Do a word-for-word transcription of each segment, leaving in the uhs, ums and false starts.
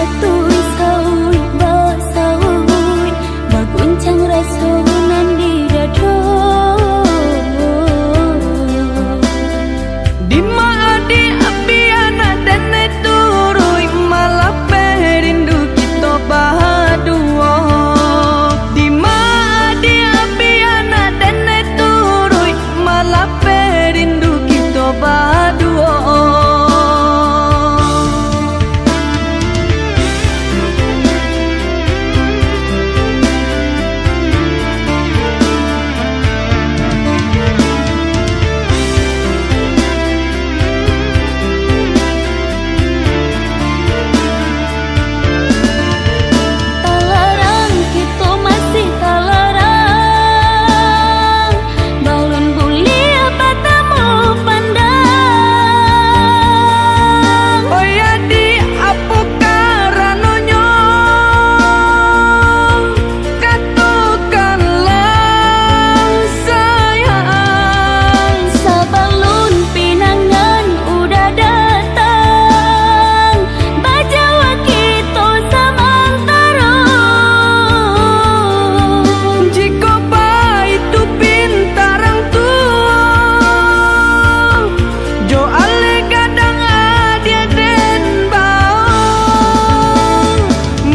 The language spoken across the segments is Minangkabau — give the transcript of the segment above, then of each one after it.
Tuih sauik basauik, baguncang raso nan di dado. Dima adiak pianak den turuik, malapeh rindu kito baduo. Dima adiak pianak den turuik, malapeh rindu kito baduo. Talarang kito masih talarang, balun buliah batamu pandang. Oi adiak, apo karanonyo? Katokanlah sayang. Sabalun pinangan udah datang, bajawek kito samantaro. Jikok baitu pinta rang tuo, jo aleh gadang adiak den bao.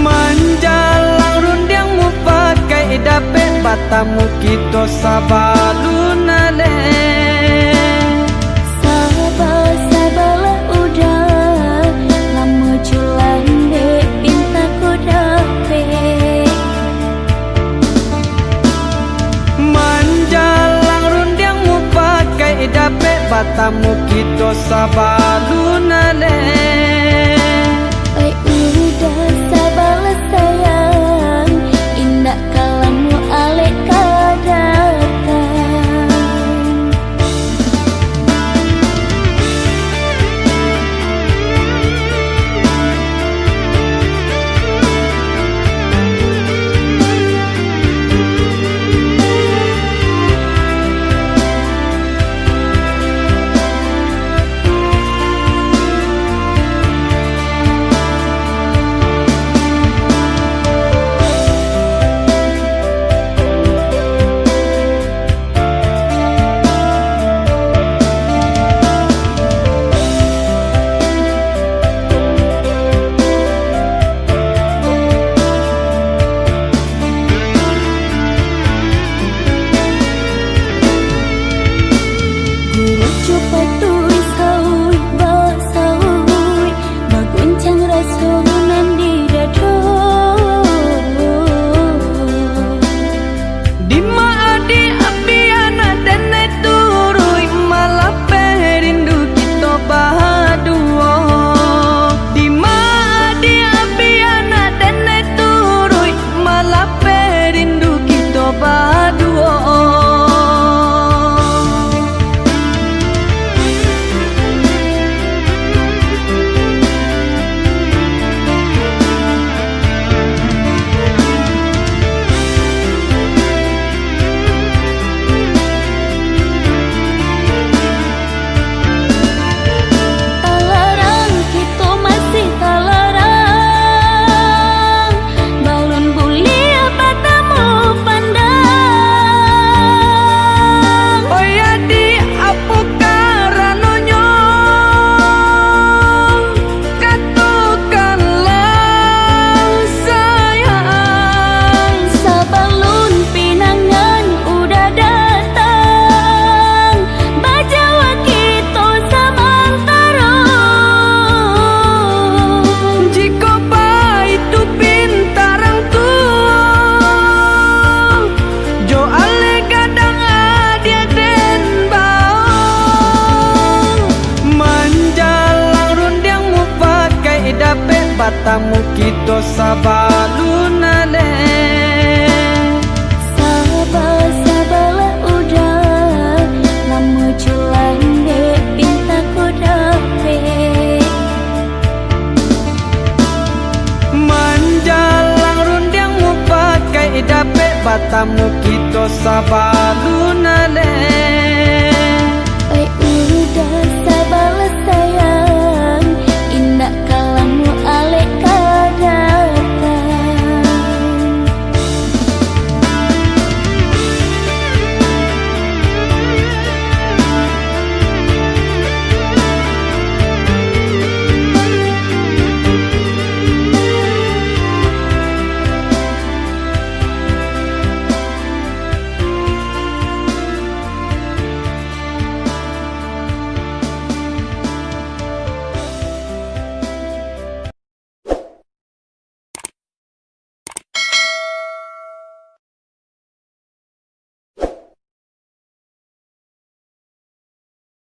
Manjalang rundiang mupakaik, dapek batamu kito sabalun aleh. Saba-sabalah udah, lamo julang dek pinta ko dapek. Manjalang rundiang mupakaik, dapek batamu kito sabalun aleh. Oi udah sabalah sayang, indak ka lamo aleh ka datang. Gurujo patuih sauik basauik, baguncang raso nan di dado. Dima adiak pianak den turuik, malapeh rindu kito baduo. Dima adiak pianak den turuik, malapeh rindu kito baduo. Talarang kito masih talarang, balun buliah batamu pandang. Oi adiak, apo karanonyo? Katokanlah sayang. Sabalun pinangan udah datang, bajawek kito samantaro. Jikok baitu pinta rang tuo, jo aleh gadang adiak den bao. Manjalang rundiang mupakaik, dapek batamu kito sabalun aleh. Saba-sabalah udah, lamo julang dek pinta ko dapek. Manjalang rundiang mupakaik, dapek batamu kito sabalun